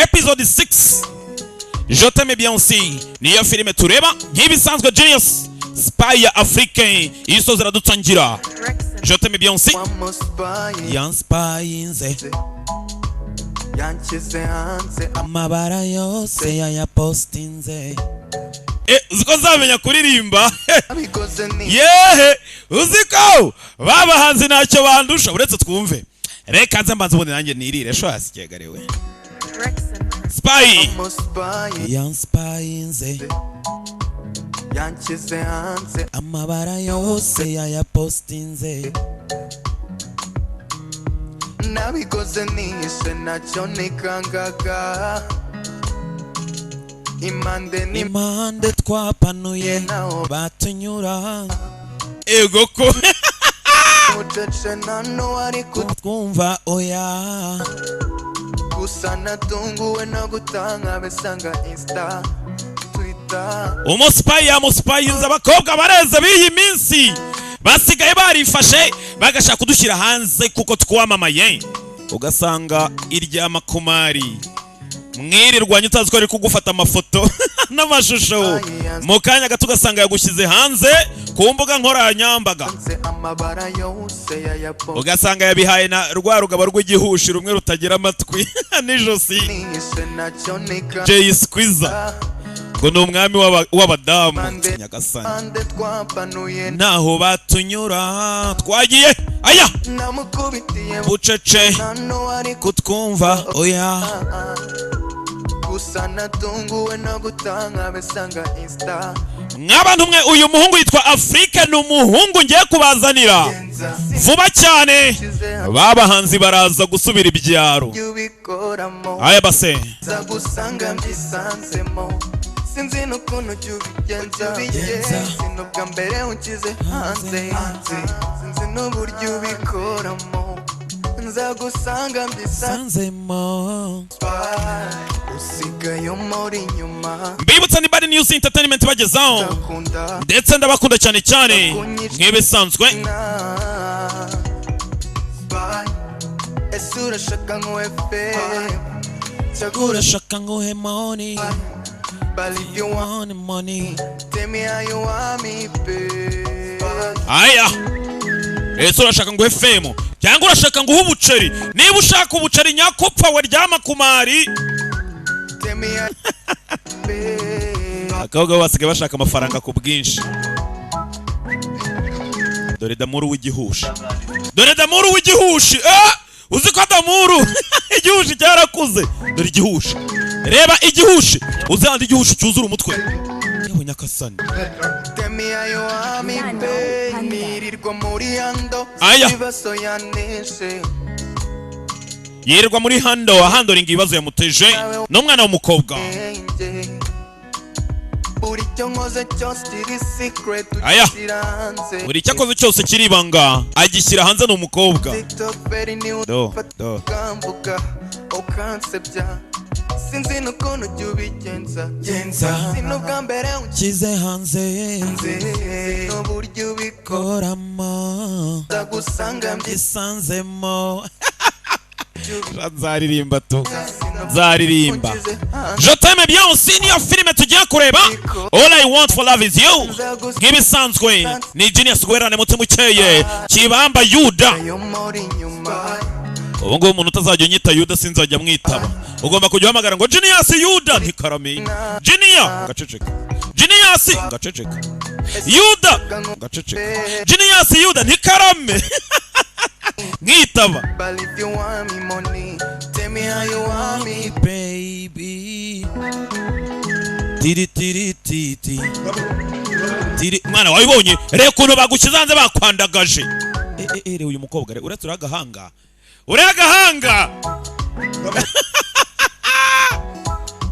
Episode 6, Je t'aime bien aussi, niyo filime tureba nk'ibisanzwe. Genius Spy ya Afrique isoza iradutangira. Je t'aime bien aussi. Wamuspaye. Yanspayinze. Yanshyize hanze. Amabara yose yayapostinze. Uzi ko nzamenya kuririmba? Abikoze ni Yehe, uzi ko ba bahanzi ntacyo bandusha? Uretse twumve, reka nze mbanze ubundi nanjye nirire sho hasigegariwe. Spy. Wamuspaye. Yanspayinze. Yanshyize hanze. Amabara yose yayapostinze. Nabikoze nihishe, ntacyo nikangaga, impande ni Impande twapanuye naho batunyura ego ko mucece, nta n'uwari twumva oya. Gusa natunguwe no gutanga besanga Insta, Twitter. Umusipayi yamusipayinze. Abakobwa bareze b'iyi minsi basigaye barifashe, bagashaka kudushyira hanze kuko twamamaye, ugasanga iryama kumari mwirirwanya utazi ko ari kugufata amafoto n'amashusho, mu kanya gato ugasanga yagushyize hanze ku mbuga nkoranyambaga. Hanze amabara yose yayapo Ugasanga yabihaye na rwa rugabo rw'igihushi rumwe rutagira amatwi n'ijosi. Nihishe, ntacyo nika Jay Squeezer ngo ni umwami w'abadamu, nyagasani. Impande twapanuye. Ntaho batunyura, twagiye aya. Namukubitiye. Bucece. Nta n'uwari Kutwumva oya. Gusa natunguwe no gutanga besanga Insta. Mw'abantu mwe, uyu muhungu yitwa Afrique, ni umuhungu ngiye kubazanira vuba cyane. Ba bahanzi baraza gusubira ibyaro. Ubikoramo. Aya base. Nza gusanga mbyisanzemo, sinzi n'ukuntu ujya ubigenza. Sinubwa mbere unshyize hanze, sinzi n'uburyo ubikoramo, nza gusanga mbyisanze. Sanzemo. Usigaye umuri inyuma. Mbibutsa ni Bad News Entertainment bagezaho. Ndakunda. Ndetse ndabakunda cyane cyane nk'ibisanzwe. Na Bye. Ese urashaka nk'uwefe cyagura? Urashaka nguhe money? But if you want Money, money. Tell me how you want me, babe. Aya, ese urashaka nguhe fame cyangwa urashaka nguhe ubuceri? Niba ushaka ubuceri, nyakupfa waryama ku mari. Tell me how, babe. Abakobwa basigaye bashaka amafaranga ku bwinshi. Dore damuru w'igihushi, dore damuru w'igihushi. Eh! Uzi ko damuru igihushi cyarakuze? Dore igihushi, reba igihushi, uzi handi igihushi cyuzura umutwe, yewe nyakasani. Tell me how you want me, babe. Nirirwa muri ando. Aya. Ibibazo yaneshe. Yirirwa muri hando ahandoringa ibibazo yamuteje n'umwana w'umukobwa. Enge. Buri cyo nkoze cyose kiri secret Aya. ugishyira hanze. Buri icyo akoze cyose kiribanga agishyira hanze, ni umukobwa. TikTok very new. Do do. Ukambuka ukansebya, sinzi n'ukuntu ujya ubigenza. Genza. Sinubwa mbere Shyize hanze. unshyize, n'uburyo ubikora. Koramo. Gusanga Isanzemo. Nzaririmba tu, nzaririmba. Je t'aime bien aussi niyo filime tugiye kureba. All I Want for Love is You. Nk'ibisanzwe ni Genius Guherane mutima ukeye Kibamba Yuda. Ayo muri inyuma. Ubu ngubu umuntu utazajya unyita Yuda sinzajya mwitaba. Ugomba kujya uhamagara ngo Genius Yuda, ntikarame Genius, ngaceceka, Genius, ngaceceka, Yuda, ngaceceka, Genius Yuda, ntikarame, mwitaba. But if you want me money, tell me how you want me. Baby, tiri tiri titi tiri, mwana wabibonye? Reba ukuntu bagushyize hanze, bakwandagaje. Eh, eh, eh, reba uyu mukobwa, reba, uretse uriya agahanga, uriya agahanga,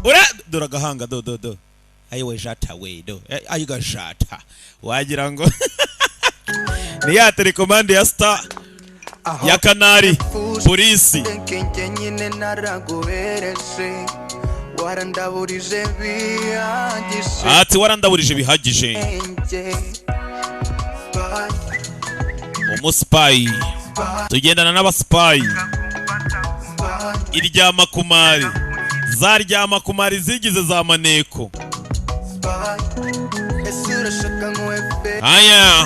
uriya, dore agahanga, do do do, ayiwe jata we, do. Eh, ayiga jata, wagira ngo ni ya telekomande ya Star ya Canal Polisi. Njye nyine naraguhereje, warandaburije bihagije. Ati warandaburije bihagije. Njye. Bye, Umusipayi. Bye, Tugendana n'abasipayi. Bye. Iryama ku mari. Zaryama kumara izigize za maneko. Spy. Ese urashaka nkuhe babe? Aya.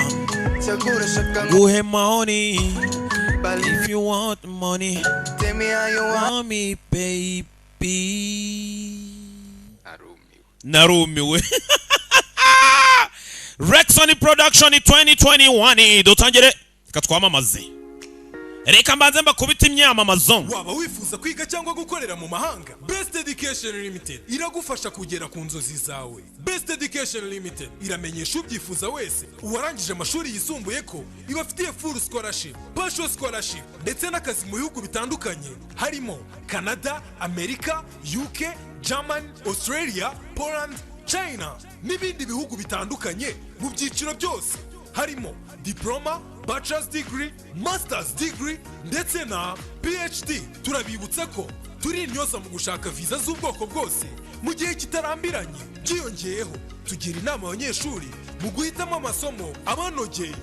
Cyangwa urashaka Guhe money. Bali. If you want money. Tell me how you want. Want me, baby. Narumiwe. Rexon Production 2021. Dutangire, reka twamamaze, reka mbanze mbakubite imyamamazo. Waba wifuza kwiga cyangwa gukorera mu mahanga? Best Education Limited iragufasha kugera ku nzozi zawe. Best Education Limited iramenyesha ubyifuza wese, uwarangije amashuri yisumbuye, ko ibafitiye full scholarship, partial scholarship ndetse n'akazi mu bihugu bitandukanye harimo Canada, Amerika, UK, German, Australia, Poland, China n'ibindi bihugu bitandukanye mu byiciro byose harimo diploma, bachelor's degree, master's degree ndetse na PhD. Turabibutsa ko turi intyoza mu gushaka viza z'ubwoko bwose mu gihe kitarambiranye. Byiyongeyeho, tugira inama abanyeshuri mu guhitamo amasomo abanogeye.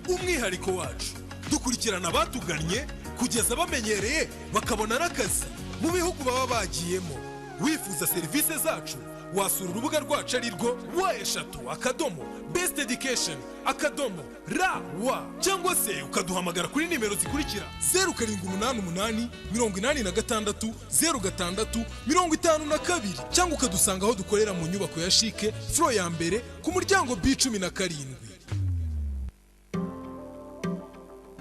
Umwihariko wacu, dukurikirana abatugannye kugeza bamenyereye, bakabona n'akazi mu bihugu baba bagiyemo. Wifuza serivisi zacu, wasura urubuga rwacu ari rwo w,.besteducation.rw, cyangwa se ukaduhamagara kuri nimero zikurikira: 0788 86 06 52, cyangwa ukadusanga aho dukorera mu nyubako ya CHIC, floor ya mbere, ku muryango B17.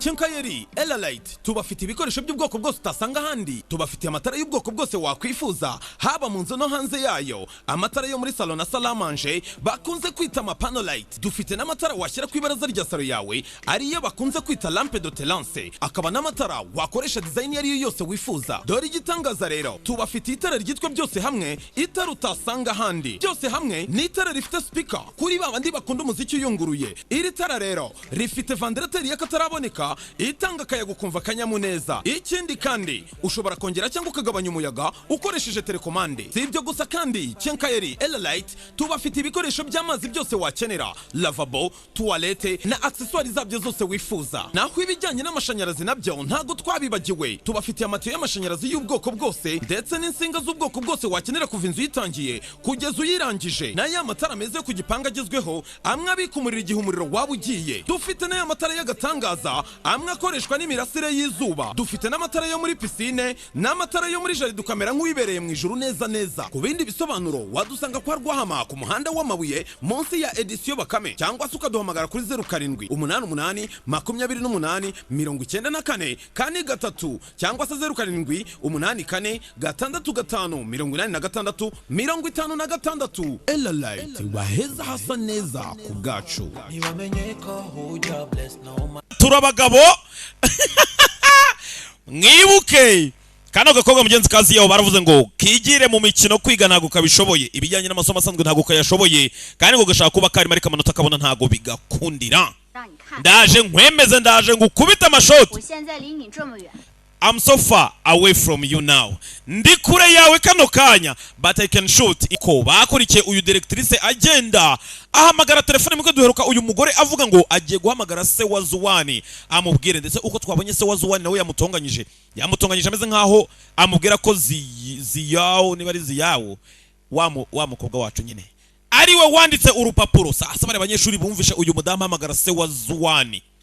Quincaillerie Elalite tubafite ibikoresho by'ubwoko bwose utasanga ahandi. Tubafitiye amatara y'ubwoko bwose wakwifuza, haba mu nzu no hanze yayo, amatara yo muri salon na salle à manger bakunze kwita amapanolight. Dufite n'amatara washyira ku ibaraza rya salo yawe, ariyo bakunze kwita lampe de terrasse, akaba n'amatara wakoresha design iyo ari yo yose wifuza. Dore igitangaza rero, tubafitiye itara ryitwa Byose Hamwe, itara utasanga ahandi. Byose Hamwe ni itara rifite speaker kuri ba bandi bakunda umuziki uyunguruye. Iri tara rero rifite ventilateur y'akataraboneka itanga akayaga, ukumva akanyamuneza. Ikindi kandi, ushobora kongera cyangwa ukagabanya umuyaga ukoresheje télécommande. Si ibyo gusa kandi, Quincaillerie Elalite tubafite ibikoresho by'amazi byose wakenera, lavabo, toilette na accessoires zabyo zose wifuza. Naho ibijyanye n'amashanyarazi nabyo ntago twabibagiwe. Tubafitiye amatiyo y'amashanyarazi y'ubwoko bwose ndetse n'insinga z'ubwoko bwose wakenera kuva inzu yitangiye kugeza uyirangije. N'aya matara meza yo ku gipangu agezweho, amwe abika umuriro igihe umuriro waba ugiye. Dufite n'aya matara y'agatangaza, amwe akoreshwa n'imirasire y'izuba. Dufite n'amatara yo muri piscine n'amatara yo muri jardin, ukamera nk'uwibereye mu ijuru neza neza. Ku bindi bisobanuro, wadusanga kwa Rwahama ku muhanda w'amabuye munsi ya Edisiyo Bakame, cyangwa se ukaduhamagara kuri 0788 28 94 43, cyangwa se 0784 65 86 56. Elalite, waheza hasa neza ku bwacu. Turabagabo. Mwibuke kano gakobwa mugenzi kazi yaho baravuze ngo kigire mu mikino, kwiga ntabwo kabishoboye, ibijyanye n'amasomo asanzwe ntabwo kayashoboye, kandi ngo gashaka kuba karimo ariko amanota akabona ntabwo bigakundira. 让你看， Ndaje nkwemeze, ndaje ngukubite amashoti. 我现在离你这么远， I'm so far away from you now. Ndi kure yawe kano kanya, but I can shoot. Ko bakurikiye uyu directrice agenda ahamagara telefone muko duheruka uyu mugore avuga ngo agiye guhamagara se wa Zuwani amubwire, ndetse uko twabonye se wa Zuwani nawe yamutonganyije, yamutonganyije ameze nkaho amubwira ko ziyawo, niba ari ziyawo, wa mukobwa wacu nyine ariwe wanditse urupapuro. Sasa bari abanyeshuri bumvishe uyu mudamu ahamagara se wa Zuwani.